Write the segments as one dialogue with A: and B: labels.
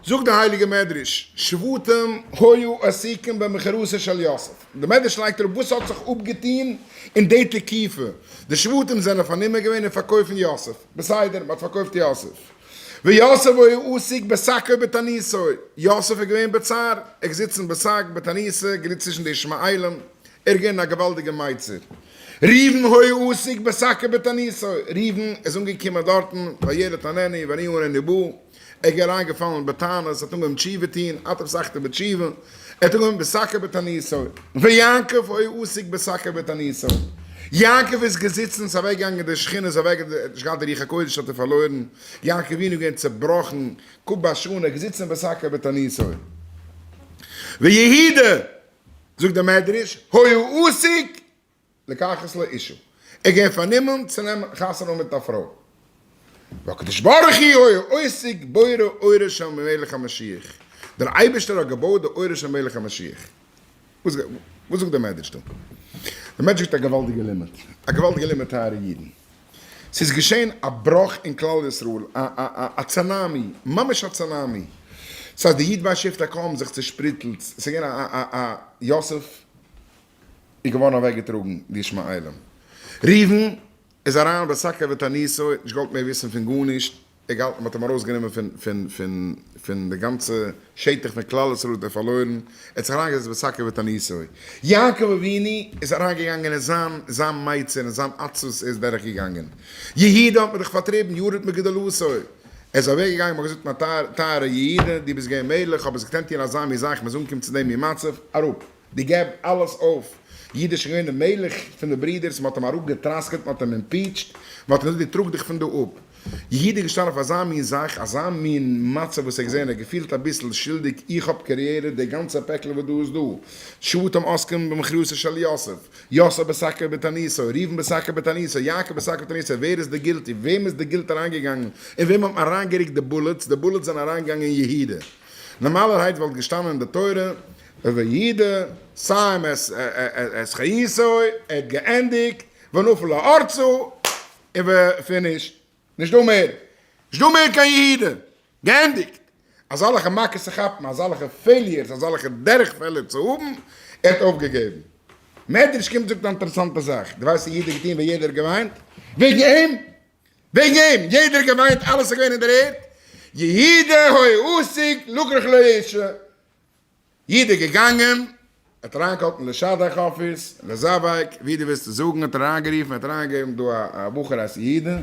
A: זאגט די הייליגע מדרש, שבטים היו עסוקים במכירתו של יוסף, די מדרש לייגט אראפ וואס האט זיך אפגעטון אין די תקופה, די שבטים זענען פארנומען געווען אין פארקויפן יוסף, בסדר, מען האט פארקויפט יוסף, ויוסף היה עסוק בשקו ובתעניתו, יוסף איז געווען בצער, ער איז געזיצן בשק, בתעניתו, געליטן צווישן די ישמעאלים, ער איז געווען א געוואלדיגע מיצר. ראובן היה עסוק בשקו ובתעניתו, ראובן איז אנגעקומען דארטן, והילד איננו ואני אינני בא, ער איז אריינגעפאלן בתענית, האט אנגעהויבן תשובה טון, אתה פתחת בתשובה, ער האט אנגעהויבן בשקו ובתעניתו, ויעקב היה עסוק בשקו ובתעניתו, יעקב איז געזיצן, ס'איז אוועקגעגאנגען די שכינה איז אוועק, ער האט נישט געהאט די רוח הקודש האט ער פארלוירן, יעקב אבינו איז געווען צעבראכן, כבה שנה, געזיצן בשקו ובתעניתו. ויהודה, זאגט דער מדרש, היה עסוק לקחת לו אשה, ער איז געווען פארנומען צו נעמען חתונה מיט א פרוי. והקדוש ברוך הוא היה עוסק בורא אורו של מלך המשיח, דער אייבערשטער האט געבויט די אורו של מלך המשיח. וואס זאגט דער מדרש דא? דער מדרש זאגט א געוואלדיגע לימוד, א געוואלדיגע לימוד טייערע אידן. ס'איז געשען א בראך אין כלל ישראל, א א א א צונאמי, ממש א צונאמי. ס'הייסט די י"ב שבטי קה האבן זיך צושפריטלט, ס'איז געווען א א א יוסף איז געווארן אוועקגעטראגן די ישמעאלים. ראובן איז אריין בשקו ובתעניתו, האט נישט געוואלט מער וויסן פון גארנישט, ער געהאלטן מ'האט אים ארויסגענומען פון פון פון פון די גאנצע שטח פון כלל ישראל האט ער פארלוירן, ער האט זיך אריינגעזעצט בשקו ובתעניתו. יעקב אבינו איז אריינגעגאנגען אין זיין זיין מיצר אין זיין עצבות ער איז דורך געגאנגען. יהודה האט מען דאך פארטריבן ירד מגדולתו, ער איז אוועק געגאנגען מ'האט געזאגט מיין טייערע יהודה דו ביסט געווען מלך אבער זיך קענט טון אזא מין זאך מ'איז אנגעקומען צו דעם מין מצב, אראפ. דו געב אלעס אויף. יהודה איז שוין געווען דער מלך פון די ברידערס, מען האט אים אראפגעטראסקעט, מען האט אים impeached, מען האט אים געזאגט דו טראג דיך פון דא אפ. יהודה איז געשטאנען אויף אזא מין זאך, אזא מין מצב וואס ער האט געזען, ער האט געפילט אביסל שולדיג, איך האב created די גאנצע פעקל וואס דא איז דא, שבטים עוסקים במכירתו של יוסף, יוסף בשקו ובתעניתו, ראובן בשקו ובתעניתו, יעקב בשקו ובתעניתו, ווער איז די guilty, וועם איז די guilt אריינגעגאנגען, אין וועם האט מען אריינגערוקט די bullets, די bullets זענען אריינגעגאנגען אין יהודה. נארמאלערהייט וואלט געשטאנען אין די תורה, ויהודה סיים את חיותו, ער האט געענדיגט, ונפל לארצו, און finish, נישט דא מער, נישט דא מער קיין יהודה, געענדיגט, אזאלעכע מכות צו כאפן, אזאלעכע failures, אזאלעכע דורכפעלער צו האבן, ער האט אויפגעגעבן. מדרש קומט זאגט א אינטערעסאנטע זאך, דו ווייסט וואס יהודה האט געטון ווען יעדער האט געוויינט וועגן אים? וועגן אים, יעדער האט געוויינט, אלעס איז געווען אין דער ערד, יהודה היה עסוק לקח לו אשה, יעדער געגאנגען, האט אריינגעקאלט אין לשדך אפיס, לזווג, ווי דו ווילסט עס זאגן, האט ער אריינגערופן, האט אריינגעגעבן דא א בחור הייסט יהודה,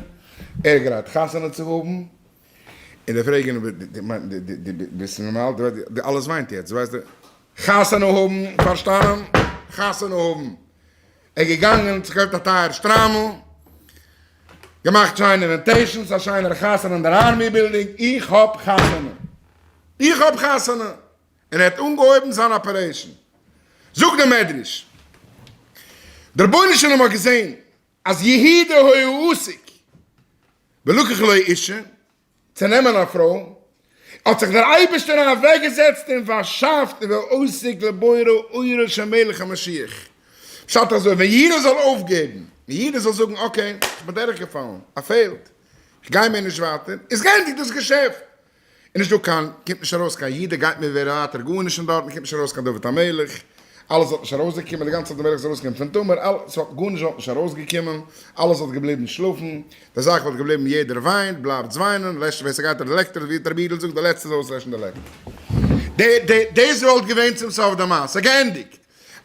A: ער איז גרייט חתונה צו האבן, און די פרעגן אים, דו ביסט נארמאל, דו אלעס וויינט יעצט, דו ווייסט, חתונה האבן, פארשטאנען, חתונה האבן, ער איז געגאנגען, זיך געקויפט א טייער שטריימל, געמאכט שיינע invitations, א שיינער חתונה אין דער army building, איך האב חתונה, איך האב חתונה! און ער האט אנגעהויבן זיין operation. זאגט דער מדרש, דער רבונו של עולם האט געזען אז יהודה היה עסוק בלקח לו אשה, צו נעמען א פרוי, האט זיך דער אייבערשטער אוועקגעזעצט און פארשאפט ועוסק לבורא אורו של מלך המשיח. פשט אזוי, ווען יהודה זאל אויפגעבן, ווען יהודה זאל זאגן okay, איך בין דורכגעפאלן, I failed, איך גיי מער נישט ווייטער, איז געענדיגט דאס געשעפט, איז נישט דא קיין, קומט נישט ארויס קיין איד, ער גייט מיר ווער ווייטער גארנישט פון דארטן, קומט נישט ארויס קיין דוד המלך, אלעס וואלט נישט ארויסגעקומען, די גאנצע דוד המלך איז ארויסגעקומען פון תמר, אלעס וואלט, גארנישט וואלט נישט ארויסגעקומען, אלעס וואלט געבליבן שלאפן, די זאך וואלט געבליבן יעדער וויינט, בלייבטס וויינען, לעשט ווער ס'גייט אויף די לעקטער, ווי רבי יודל זאגט די לעצטע זאל אויסלעשן די לעקטער. די די דאס וואלט געווען צום סוף די מעשה, געענדיגט.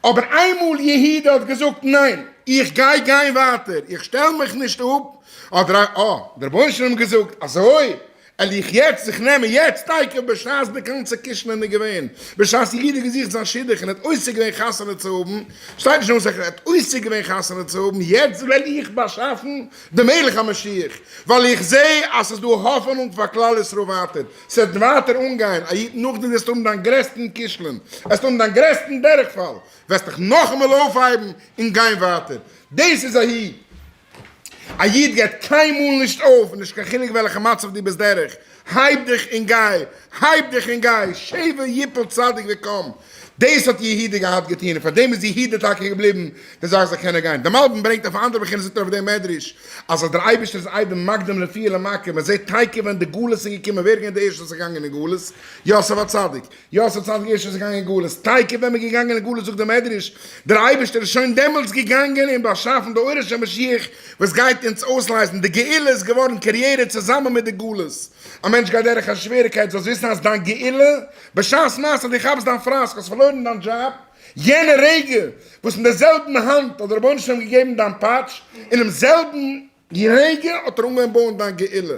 A: אבער איינמאל יהודה האט געזאגט ניין, איך גיי גיין ווייטער, איך שטעל מיך נישט אפ, האט דער אה, דער רבונו של עולם געזאגט, אזוי? על איך יעצט זיך נעמען, יעצט תיכף בשעת די גאנצע קישלען איז געווען, בשעת יעדער געזוכט זיין שידוך און האט עוסק געווען חתונה צו האבן, שטייט נישט אין מסכת, ער האט עוסק געווען חתונה צו האבן, יעצט וועל איך באשאפן די מלך המשיח, ווייל איך זע אז ס'איז דא האפענונג פאר כלל ישראל ווייטער, ס'וועט ווייטער אנגיין, א איד נאכדעם וועסטו האבן דיין גרעסטן כישלון, וועסטו האבן דיין גרעסטן דורכפאל, וועסט דיך נאכאמאל אויפהייבן און גיין ווייטער, דאס איז א איד. א איד געבט קיינמאל נישט אויף, נישט קיין חילוק וועלכע מצב דו ביסט דורך, הייב דיך און גיי, הייב דיך און גיי, שבע יפול צדיק וקם. דאס האט יהודה געהאט געטון און פאר דעם איז יהודה טאקע געבליבן די זאך זאל קענען גיין. דער מלבי"ם ברענגט אויף א אנדערע בחינה זאגט ער אויף דעם מדרש אז אז דער אייבערשטער איז אייביג מקדים רפואה למכה, מען זעט תיכף ווען די גלות איז געקומען ווער איז געווען די ערשטע וואס איז געגאנגען אין גלות? יוסף הצדיק. יוסף הצדיק ערשט איז געגאנגען אין גלות, תיכף ווען מען איז געגאנגען אין גלות זאגט דער מדרש, דער אייבערשטער איז שוין דעמאלטס געגאנגען און באשאפן די אורות של משיח וואס גייט אונז אויסלייזן, די גאולה איז געווארן created צוזאמען מיט די גלות, א מענטש גייט דורך א שוועריקייט זאלסט וויסן אז דיין גאולה, בשעת מעשה דו כאפסט דיין פראסק, האסט פארלוירן דיין דזשאב, יענע רגע וואס אין די זעלבן האנט האט דער רבונו של עולם געגעבן דיין פאטש, אינעם זעלבן רגע האט ער אנגעהויבן בויען דיין גאולה,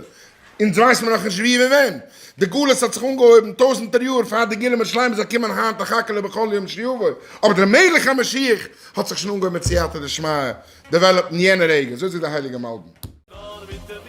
A: אונז ווייסן מיר נאכנישט ווי און ווען, די גלות האט זיך אנגעהויבן טויזענטער יאר פאר די גאולה שלימה זאל קומען היינט אחכה לו בכל יום שיבוא, אבער דער מלך המשיח האט זיך שוין אנגעהויבן מיט סייעתא דשמיא develop ן יענע רגע, אזוי זאגט דער הייליגער מלבי"ם.